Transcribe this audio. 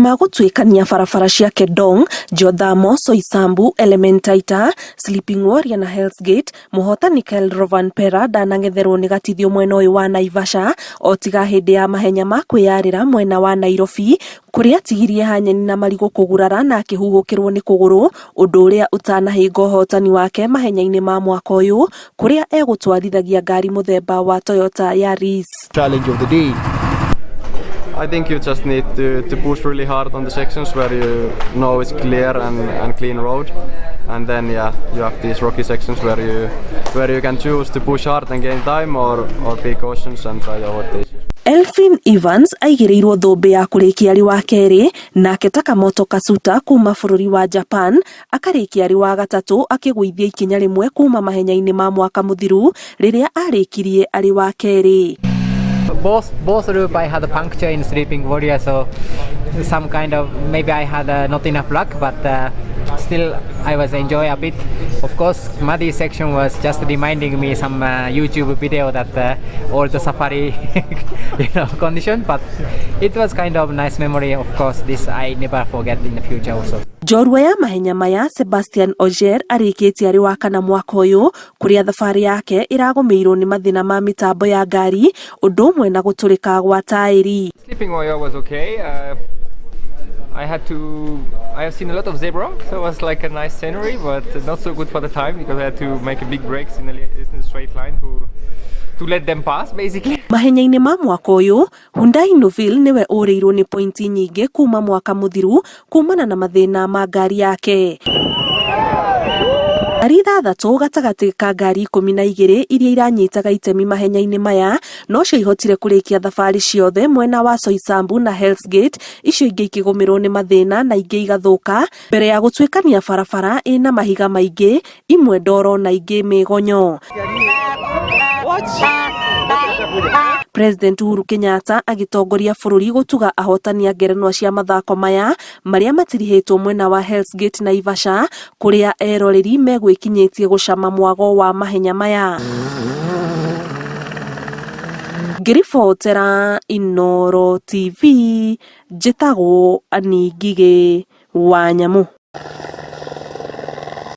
ma gũtuĩkania barabara cia Kedong, Jothamo, Soisambu, Elementaita, Sleeping Warrior na Hell's Gate, mũhotani Kyle Rovanpera ndanang'etherwo nĩ gatithio mwena ũyũ wa Naivasha o tiga hĩndĩ ya mahenya ma kwĩyarĩra mwena wa Nairobi kũrĩa atigirie hanyeni na marigũ kũgurara na akĩhuhũkĩrwo nĩ kũgũrũ ũndũ ũrĩa ũtanahĩnga ũhotani wake mahenya-inĩ ma mwaka ũyũ kũrĩa egũtwarithagia ngari mũthemba wa Toyota Yaris. Challenge of the day. I think you just need to push really hard on the sections where you know it's clear and clean road, and then, yeah, you have these rocky sections where you can choose to push hard and gain time or be cautious and try to avoid the issues. Elfyn Evans aigĩrĩirwo thũmbĩ ya kũrĩkia arĩ wa kerĩ, nake Takamoto Katsuta kuma bũrũri wa Japan akarĩkia arĩ wa gatatũ, akĩgũithia ikinya rĩmwe kuma mahenya-inĩ ma mwaka mũthiru rĩrĩa arĩkirie arĩ wa kerĩ. Both loop I had a puncture in Sleeping Warrior, so some kind of maybe I had not enough luck, but still I was enjoy a bit. Of course, muddy section was just reminding me some YouTube video that all the safari condition, but it was kind of nice memory. Of course, this I never forget in the future also. Njorua ya mahenya maya Sebastian Ogier arĩkĩtie arĩ wa kana mwaka ũyũ, kũrĩa thabarĩ yake ĩragũmĩirwo nĩ mathĩna ma mĩtambo ya ngari ũndũ ũmwe na gũtũrĩka gwa taĩri. Sleeping Warrior was okay. I had to. I have seen a lot of zebra, so it was like a nice scenery, but not so good for the time because I had to make a big breaks in a straight line to let them pass, basically. Mahenya-inĩ ma mwaka ũyũ, Hyundai Neuville nĩwe ũrĩirwo nĩ pointi nyingĩ kuma mwaka mũthiru kumana na mathĩna ma ngari yake. Ngari ithathatũ gatagatĩ ka ngari 12 iria iranyitaga itemi mahenya-inĩ maya nocio ihotire kũrĩkia thabarĩ ciothe mwena wa Soisambu na Hell's Gate, icio ingĩ ikĩgũmĩrwo nĩ mathĩna na ingĩ igathũka mbere ya gũtuĩkania barabara ĩna mahiga maingĩ, imwe ndoro na ingĩ mĩgonyo. President Uhuru Kenyatta agĩtongoria bũrũri gũtuga ahotani a ngerenwa cia mathako maya marĩa matirihĩtwo mwena wa Hell's Gate Naivasha, kũrĩa eroreri megwĩkinyĩtie gũcama mwago wa mahenya maya. Ngĩribotera Inooro TV, njĩtagwo Annie Ngigĩ wa Nyamu.